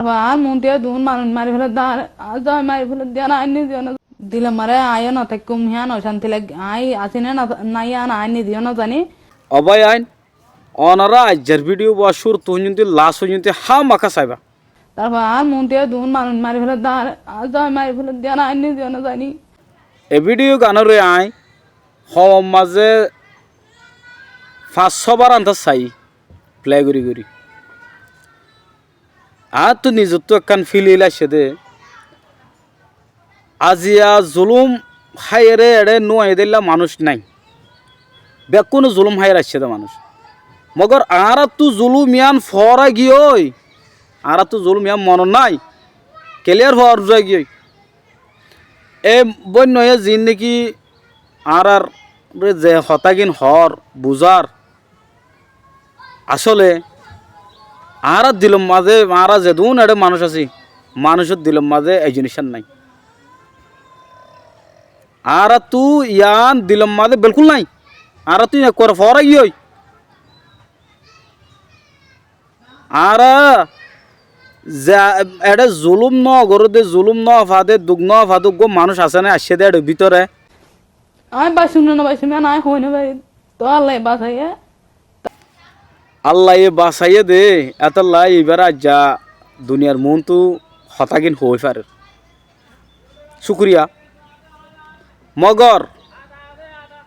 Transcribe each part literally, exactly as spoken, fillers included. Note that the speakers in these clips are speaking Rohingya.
Añár muúntu duún manúic mari félaiyé dé, añár zai mari félaiyé dé, aññí nizeyó no. Dilor mazé aññí yó no táikkum, yián ocánti lage, aññí así né nái yián aññí nizeyó no zani. Ó báiyain, onorá aijjar bídiyo bá cúruttu foijjonto last foijjonto hámaka saibá. Tarfor añár muúntu duún manúic mari félaiyé dé, añár zai mari félaiyé dé, aññí nizeyó no zani. E bídiyo ganoré aññí hoómor mazé fañs só bar anta saiyí, play gorí gorí. Añáttu nizottú ekkán fíl aiccé dé, aziya zulúm háiyeré eçé núaiyé dé éilla manúic nái. Bekkúne zulúm háiyeré aiccé dé manúic. Mogor añáráttu zulúm yián foóra giyói, añáráttu zulúm yián monot nái, kelíyar foóra giyói. E bóinnoye ziín néki añáraré ze hotágin hoór, buzár, asóle añárar dilor mazé, añára zedún eçé manúic así, manúicor dilor mazé ei ziníccán nái. Añáráttu yián dilor mazé belkúl nái. Añáráttu yián ekkuare foóra giyói. Añára ze eçé zulúm nógoré dé, zulúm nófa dé, duk nófa dé uggúa manúic asé né, aiccé dé eçé bútore. Aññí baccúm né no baccúm, yián aññí hoói no fari. Toóu Allaye basaiyé. Allaye basaiyé dé, étolla ibáre aijja duniyar muúntu hotágin hoói farer. Cúkuriya. Mogor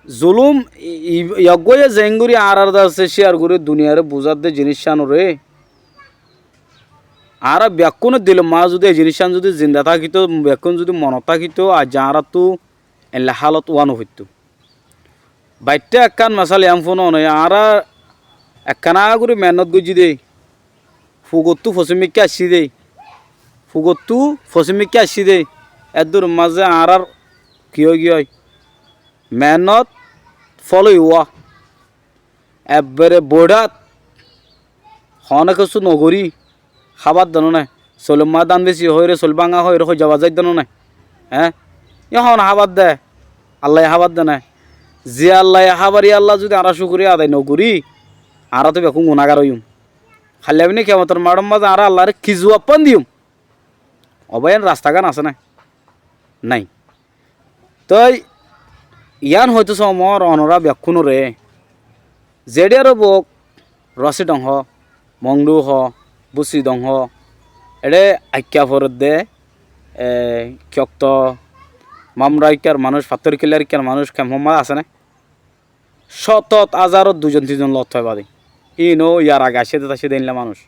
zulúm i-, i-, eggúaye zeéngorí añárar dase cíyar gorí duniyaré buzár dé ziníccánoré, añára bekkúnor dilor mazé zudi ei ziníccán zudi zinda tákito, bekkún zudi monot tákito, aijja añáráttu eilla hálot uwá nofoittó. Baiththá ekkán mesal yián fúnone, añára ekkána gorí meénnot goijjí dé, fugottú fosímmikká aiccí dé, fugottú fosímmikká aiccí dé, eddúror mazé añárár ki óigiyoi, meénnot fól óiwa. Ebbere boiçát hono kessú nogorí hábar de no né? Soilor mazé dán besi hoiyóre, soil báñga hoiyóre hoijja bazái de no né? Eé? Yó hono hábar de? Allaye hábar de né? Ze Allaye hábar, yá Alla zudi añára cúkuriya adai nogorí, añára to bekkún gunágar óiyum. Háilla bini kiyamotor maçór mazé añára Allaré ki zuwab fán diyum? Ó bái, yián rastagán asé né? Nái. Toi yián hoitó soómor onorá bekkúnoré, zeçé aró bouk, Rosi Dhong hoó, Mongdu hoó, Busi Dhong hoó, eçé Aikkafor edde, e, Kiyokto, Mamra ikkár manúic, Fattór Killar ikkár manúic, kemfór mazé asé né? Cótot ázarot duizon tinzon lot fai bade. Íinou yar age aiccé dé, aiccé dé éilla manúic.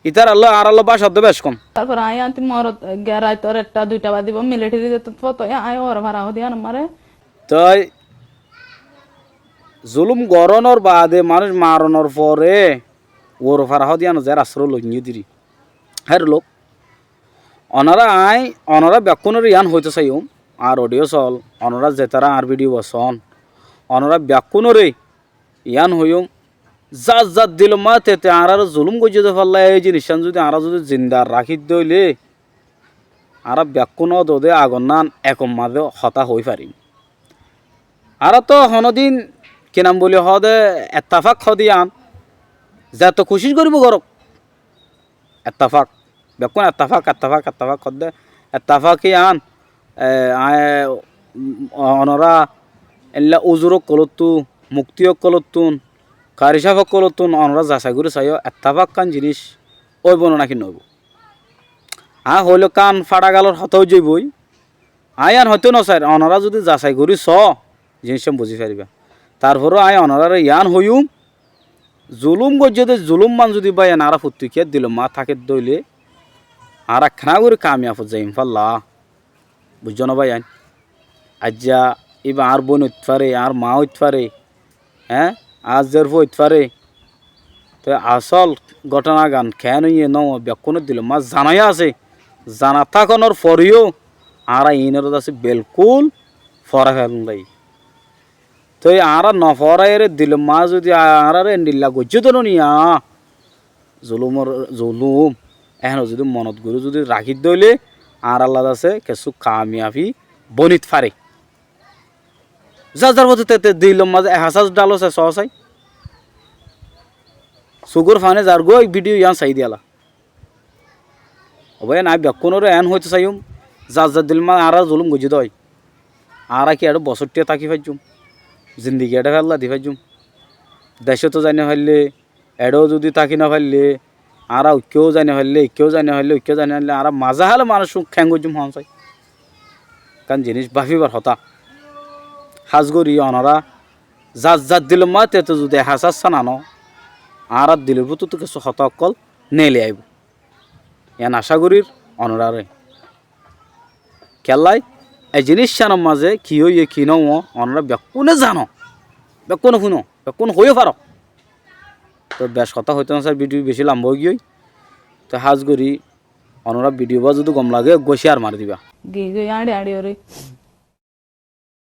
Ítarallói añárallói báca edde bec kom. Tarfor aññí añáttu morot, e, raitor etta duita bazibóu, militeri zettó fotó, aññí uore fara hoó dé yían ammáré. Toi zulúm gorónor baade, manúic maronor fore uore fara hoó dé yían ze rastá loinnó diri. Hér lok. Onorá aññí, onorá bekkúnoré yián hoitó saiyum, añár odiyós ól, onorá zetará añár bídiyo soón, onorá bekkúnoré yián hoiyúm, zar zar dilor mazé tete añáráre zulúm goijjé dé falla, éi jiniscán zudi añára zudi zinda rakídde óile, añára bekkún ódode agonnán ekor mazé hotá hoói farim. Añára toó honódin ki nam buli hoóde, ettafák hoóde yián, zeto kucíc goríbou gorók. Ettafák. Bekkún ettafák, ettafák, ettafák hoódde. Ettafák yián, e, aññí, mm, onorá eilla uzur ókkolóttu, mukti ókkolóttun, kari cáf ókkolóttun onorá zasai gorí saiyó, ettafákkán jiníc óibou né náki noóibou. Aññí hoóilokkán fáçagalór hotá ói zaiboi. Aññí yián hoitó nosair, onorá zudi zasai gorí soó, jiníccán buzí faribá. Tarforóu aññí onoráre yián hoiyúm, zulúm goijjé dé zulúmman zudi báiyain añára fottí kiyé dilor mazé tákedde óile, añára ekkená gorí kamiyaf ói zaiyum falla. Buijjó né báiyain? Aijja íba añár bóin óit fare, añár maa óit fare, eé, añár zérfua óit fare. Toi asól góthanagan keén óiye nóo bekkúnor dilor mazé zana yó asé. Zana tákonor foreyó añára iínoré asé belkúl foórai felón dé. Toi añára nofoóraiyeré dilor mazé zudi añáráre endilla goijjé dé noniya, zulúmor, zulúm, éheno zudi monot gorí zudi rakídde óile, añárallá asé kessú kamiyafi bonit fare. Zar zar fottí tete dilor mazé ehásas dhaló sai, soó sai. Sukór faní zargói bídiyo yián saiyí diyala. Óboye, aññí bekkúnoré eén hoitó saiyúm, zar zar dil mazé añára zulúm goijjí dé ói, añára ki eçé bosóttiya táki faijjúm? Zindigi eçé félla di faijjúm? Decót zai nofaillé, eçé zudi táki nofaillé, añára uikká zai nofaillé, uikká zai nofaillé, uikká zai nofaillé, añára mazé hále manúic keén goijjúm hoón sai? Ekkán ziníc báfibar hotá. Hás gorí onorá zar zar dilor mazé tete zudi ehásas san anó, añárar dilor bútottu kessú hotá ókkol neeli aibó. Yián acá gorír onoráre. Kiyólla, e ziníc cánor mazé ki óiye ki nóo, onorá bekkúne zano, bekkúne fúno, bekkúne hoiyó faro. Toi bec hotá hoitó nosair, vidiyo bicí lamba óigiyoi. Toi hás gorí onorá vidiyo bá zudi gom lage, eggúa cíyar mari diba. Giyói giyói áñçi áñçi óre.